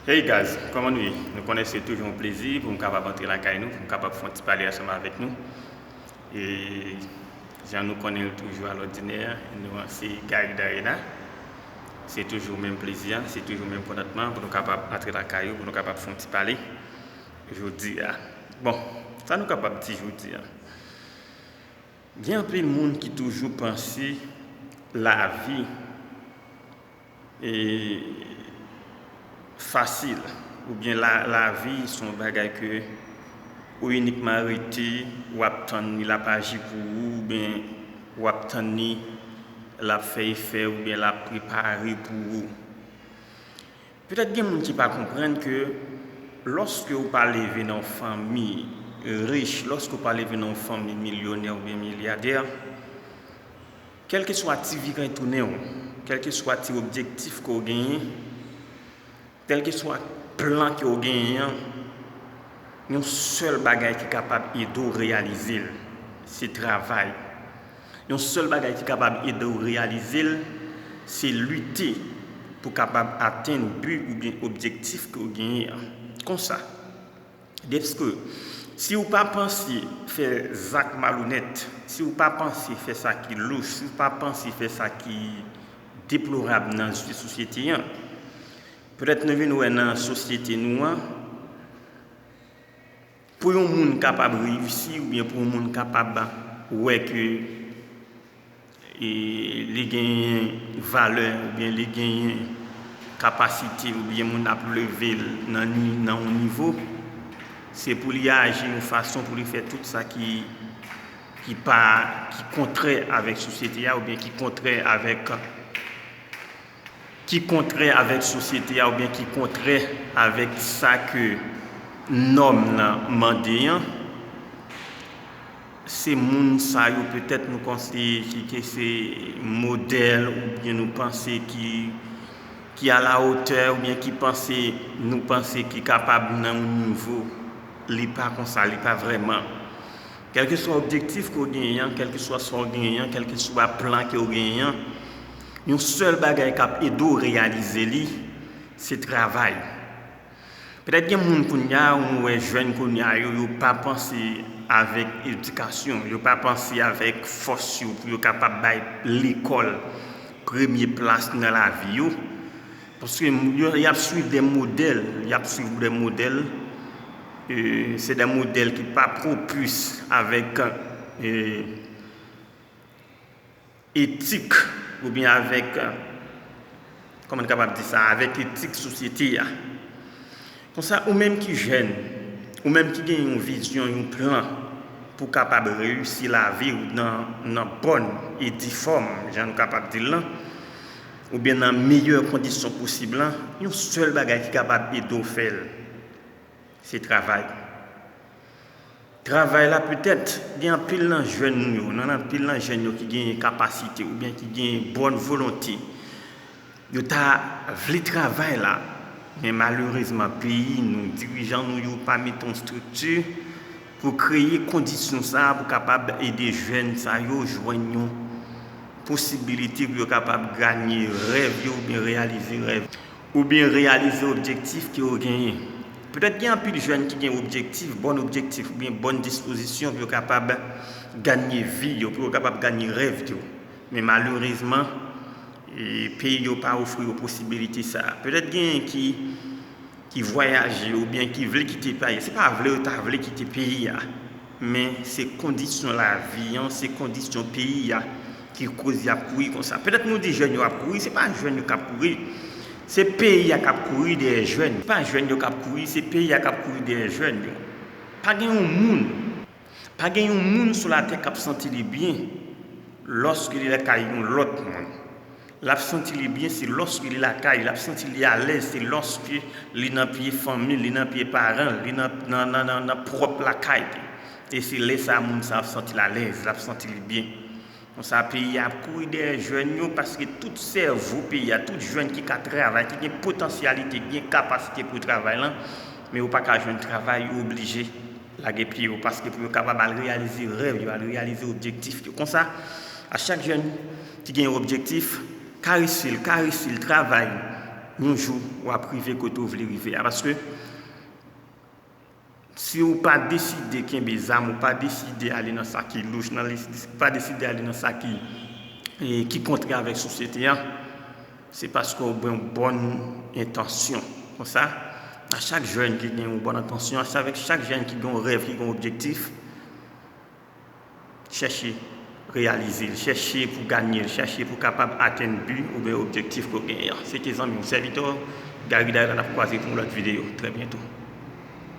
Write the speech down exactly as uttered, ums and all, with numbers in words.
Hey guys, kòman nou ye? Nou konnen se toujou yon plezi pou m kapab antre lakay nou, pou m kapab fè yon ti pale ansanm avèk nou. E jan nou konnen l toujou alòdinè, nou an se Gary Darena. Se toujou menm plezi a, se toujou menm kontantman pou nou kapab antre lakay ou, pou nou kapab fè yon ti pale jodi a. Bon, sa nou kapab di jodi a? Gen anpil moun ki toujou panse lavi e fasil, oubyen la, lavi se yon bagay ke ou inikman rete, w ap tann li l ap aji pou ou, oubyen w ap tann li l ap fè efè, oubyen l ap prepare pou ou. Petèt gen moun ki pa konprann ke lòske ou pa leve nan yon fanmi rich, lòske ou pa leve nan yon fanmi milyonè oubyen milyadè, kèlkeswa ti virentounen w, kèlkeswa ti objektif ke w genyen, kèlkeswa plan ke w genyen an, yon sèl bagay ki kapab ede w reyalize l, se travay. Yon sèl bagay ki kapab ede w reyalize l, se lite pou kapab atenn bi oubyen objektif ke w genyen an. Konsa, deske si w pa panse fè zak malonèt, si w pa panse fè sa ki louch, si w pa panse fè sa ki deplorab nan zye sosyete an, petèt nou vin wè nan sosyete nou an, pou yon moun kapab reyisi oubyen pou yon moun kapab wè ke e, li genyen valè oubyen li genyen kapasite oubyen moun ap leve l nan ni-, nan yon nivo, se pou li aji yon fason pou li fè tout sa ki, ki pa, ki kontrè avèk sosyete a oubyen ki kontrè avèk, ki kontrè avèk sosyete a oubyen ki kontrè avèk sa ke nòm nan mande an. Se moun sa yo petèt nou konsidere ki, ki se modèl oubyen nou panse ki, ki alawotè oubyen ki panse, nou panse ki kapab nan yon nivo. Li pa konsa, li pa vrèman. Kèlkeswa objektif ke w genyen an, kèlkeswa sa w genyen an, kèlkeswa plan ke w genyen an, yon sèl bagay k ap ede w reyalize li, se travay. Petèt gen moun kounye a, ou wè jèn kounye a yo, yo pa panse avèk edikasyon, yo pa panse avèk fòs yo pou yo kapab bay lekòl premye plas nan lavi yo. Paske yo, y ap swiv de modèl, y ap swiv de modèl, e, se de modèl ki pa pwopis avèk, e, etik oubyen avèk, kòman n kapab di sa, avèk etik sosyete a. Konsa, ou menm ki jèn, ou menm ki gen yon vizyon, yon plan pou kapab reyisi lavi w nan, nan bòn e di fòm, jan nou kapab di l lan, oubyen nan meyè kondisyon posib lan, yon sèl bagay ki kapab ede w fè l, se travay. Travay la, petèt, gen anpil nan jèn nou yo, nan anpil nan jèn yo ki genyen kapasite oubyen ki genyen bòn volonte. Yo ta vle travay la, men malerezman, peyi nou, dirijan nou yo pa mete yon estrikti pou kreye kondisyon sa a pou kapab ede jèn sa yo jwenn yon posibilite pou yo kapab ganye rèv yo oubyen reyalize rèv yo. Oubyen reyalize objektif ke w genyen. Petèt gen anpil jèn ki gen objektif, bòn objektif, oubyen bòn dispozisyon pou yo kapab ganye vi yo, pou yo kapab ganye rèv yo. Men malerezman, e, peyi yo pa ofri yo posibilite sa a. Petèt genyen ki, ki vwayaje oubyen ki vle kite peyi a. Se pa vle yo ta vle kite peyi a. Men se kondisyon lavi an, se kondisyon peyi a ki koz y ap kouri konsa. Petèt nou di jèn yo ap kouri, se pa jèn yo k ap kouri. Se peyi a k ap kouri dèyè jèn. Se pa jèn yo k ap kouri, se peyi a k ap kouri dèyè jèn yo. Pa gen yon moun, pa gen yon moun sou latè k ap santi li byen lòske li lakay yon lòt moun. L ap santi li byen, se lòske li lakay, l ap santi li alèz, se lòske li nan pye fanmi l, li nan pye paran l, li nan, nan, nan, nan, nan pwòp lakay li. E se lè sa a moun sa a ap santi l alèz, l ap santi li byen. Konsa, peyi a ap kouri dèyè jèn yo, paske tout sèvo peyi a, tout jèn ki ka travay, ki gen potansyalite, ki gen kapasite pou yo travay lan, men yo pa ka jwenn travay, yo oblije lage pye yo, paske pou yo kapab al reyalize rèv yo, al reyalize objektif yo. Konsa, a chak jèn ki gen yon objektif, karese l, karese l, travay, Yon jou, w ap rive kote w vle rive a. Paske si w pa deside kenbe zam, ou pa deside ale nan sa ki louch, nan li, pa deside ale nan sa ki, e, ki kontrè avèk sosyete an, se paske w gen yon bòn entansyon. Konsa, a chak jèn ki gen yon bòn entansyon, a chak, chak jèn ki gen yon rèv, ki gen yon objektif, chèche reyalize l, chèche pou ganye l, chèche pou kapab atenn bi oubyen objektif ke w genyen an. Se te zanmi w, sèvitè w, Gary Dayla, n ap kwaze pou yon lòt videyo. Trè byento.